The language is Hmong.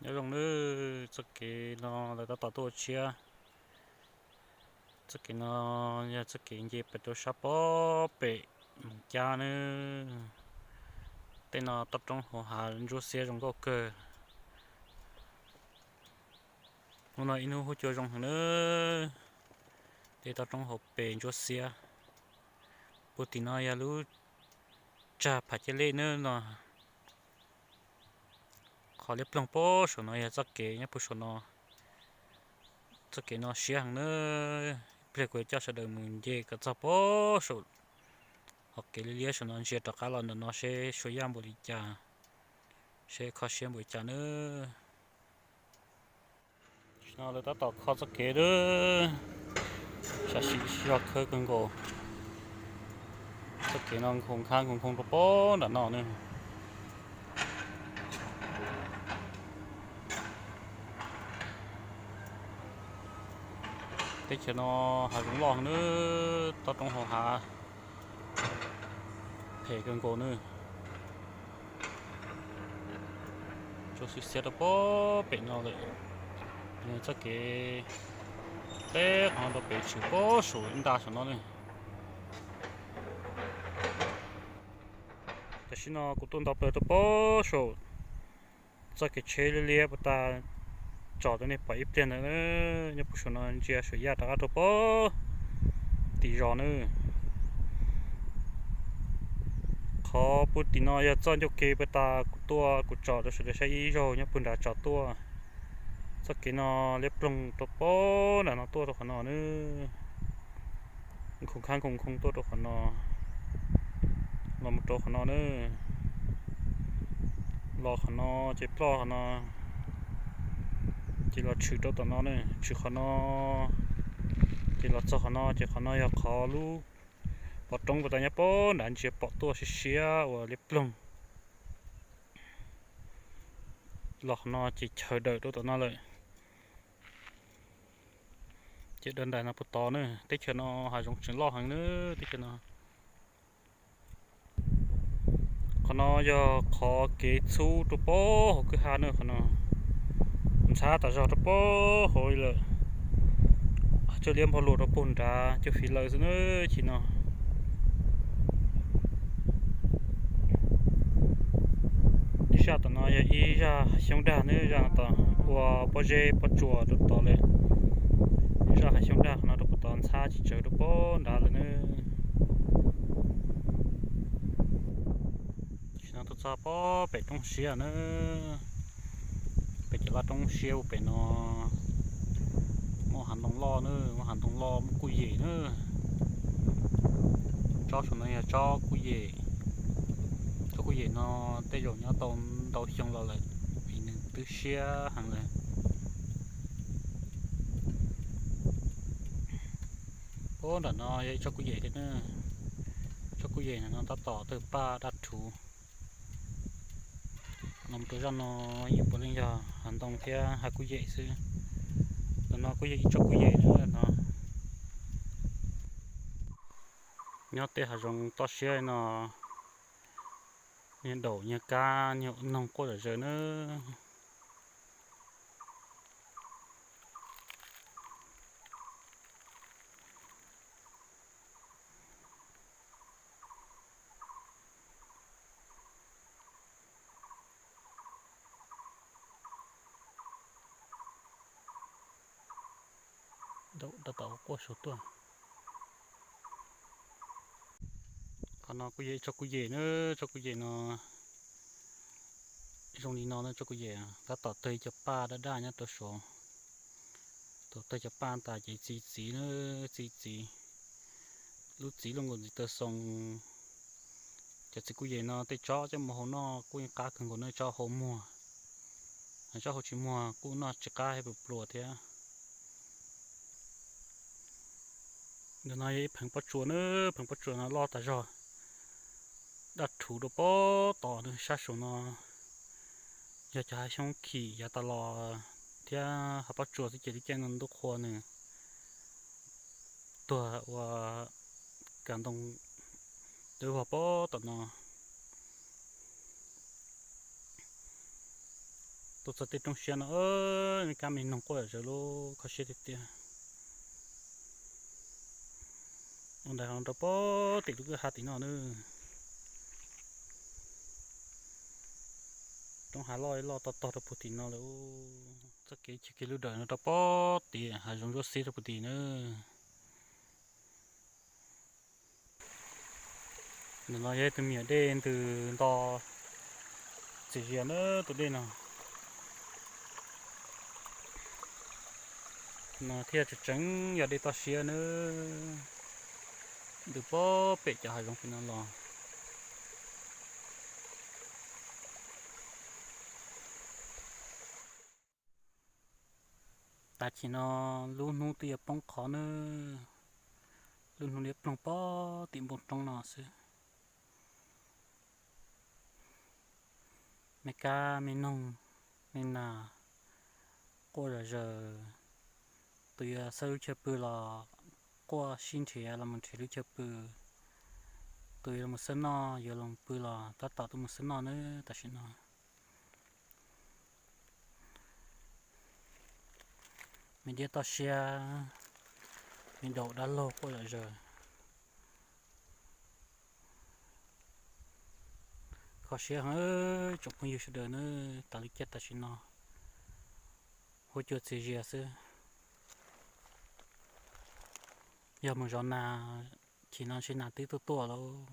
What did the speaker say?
Nyob zoo nawb, txoj kev no lawv tab tom tuaj ua tshiab. Txoj kev no yog txoj kev nce pem rau sab pob pem Moos Cab nawb. Tej no toj roob hauv hav ntsuab xiab zoo nkauj kawg. Hnub no ib hnub huab cua zoo heev nawb, tej toj roob hauv pes ntsuab xiab. Puag tim no yog lub tsag Pham Caj Lej nawb no. Qhov liab ploog puag saum no yog txoj kev nyob puag saum no. Txoj kev no siab heev nawb, ib pliag kuv yuav coj sawv daws mus nce kom txog puag saum hauv kev liab liab saum no ntsia rov qab los ntawm no seb Suav Yaj npaum li cas, seb kho siab npaum li cas nawb. Tam sim no lawv tab tom kho txoj kev lawm, sam sim zog khawb kawg nkaus. Txoj kev no nkhaus nkhab nkhaus nkhoo rau puag nram no nawb. Teb chaws no hav zoov loj heev nawb, toj roob hauv hav phem kawg nkaus nawb. Tsuas xiab xiab rau puag pem no lawm. Txoj kev teb qhov no rau pem tshwm puag saum ib nta saum no ne. Tam sim no kuv tuaj nto plaws rau puag saum txoj kev tsheb liab liab puag ta, tsom rau nej pom ib pliag ntawd. Nyob puag saum no ntsia Suav Yaj rov qab rau puag tim zos nawb. Qhov puag tim no yog txoj ncauj ke puag ta kuv tuaj kuv tsom rau sawv daws saib ib zaug nyob puag nrad tsom tuaj. Txoj kev no liab ploog rau puag nram no tuaj rau qhov no nawb. Nkhaus nkhab nkhaus nkhoo tuaj rau qhov no, los mus rau qhov no nawb. Los qhov no ces ploj qhov no, ces los tshwm rau tom no ne, tshwm qhov no, ces los txog qhov no ces qhov no yog qhov lub pov roob puag ta nyob puag nrad ntsia pom tuaj siab siab uas liab ploog. Los qhov no ces chaw dawm rau tom no lawm. Ces dawm ntais no puag tod na, teb chaws no hav zoov tseem loj heev na, teb chaws no. Qhov no yog qhov kev txhub rau puag hauv kwj ha na, qhov no ntxhab tas zog rau puag hauv lawm. Coj liab npog luas rau puag nrad cov fiv lawv xwb na, chim no. Zaj tom no yog ib zaj hav xyoob dag na, zaj no ua pob zeb pob tsuas rau tod lawm. Zaj hav xyoob dag qhov no rau puag tod ntxhab tsis tsawg rau puag nrad lawm na. Tam sim no tuaj txog puag pem roob siab na, pem cov laj roob siab ua pem no muaj hav ntoo loj na, muaj hav ntoo loj muaj kuj yem na. Tsob saum no yog tsob kuj yem. Tsob kuj yem no tej zaum nyob tau ntau xyoo los lawm, vim nws twb siab heev lawm. Puag nram no yog ib tsob kuj yem thiab na. Tsob kuj yem no tab tom tawg paj daj rhuv. Los rau zaj no yeej puav leej yog hav ntoo thiab hav kuj yem xwb. Ntawm no kuj yog ib tsob kuj yem na no. Nyob tej hav zoov toj siab no, nyias daum nyias kab nyias ua noog quaj zom zaws na. Daum tab tom quaj saum tuaj. Qhov no kuj yog ib tsob kuj yem na, tsob kuj yem no zoo li no na, tsob kuj yem tab tom tawg ib co paj daj daj nyob rau saud. Thaum tawg cov paj tas ces txi txiv na, txi txiv, lub txiv luaj nkaus ntxiv taw xoo. Cov txiv kuj yem no tej tsob coj mus hau noj kuj yeej qab kawg nkaus na, tsob hau muag, tsob hau tsis muag kuj noj tsis qab, pluas pluas thiab. Ntawm no yog ib pheev pob tsuas na, pheev pob tsuas no loj tas zog, daj rhuv rau puag tod na, sab saum no yog cov hav xyoob khim yav tas los thiab hav pob tsuas xwb ces lub caij no ntuj qhua nws tuag ua kav ntoo dawb vog puag tom no. Tuaj txog tej roob siab no, me kab me noog quaj zom zaws lub kho siab tiag tiag. Ua ntawd rau pem tim lub kwj ha tim no na. Roob hav loj loj tog tog rau puag tim no lawm. Txoj kev chaw kev lub dawm no rau pem tim hav zoov zuaj xiab rau puag tim na. Ntawm no yog ib tug me nyuam dej ntws nto txias zias na tus dej no. No thiaj tseem tseem yog dej toj siab na, ntws pem pem cov hav zoov tim no los. Tam sim no lub hnub twb yuav poob qho na, lub hnub liab ploog pem tim npoo roob no xwb. Me kab me noog, me nas quaj zom zaws. Tus yuav xawb lub chaw pw los quaj sib nrhiav los mus nrhiav lub chaw pw. Tus yuav los xawb noj yuav los pw los tab tom tuaj mus xawb noj na tam sim no. Me diab toj siab, me daum dab laug quaj zom zaws. Kho siab heev tsoom phooj ywg sawv daws na, tas li cas tam sim no huab cua txias zias xwb. Yog mus zov nas, chim no ntshe nas twb tuaj tuaj lawm.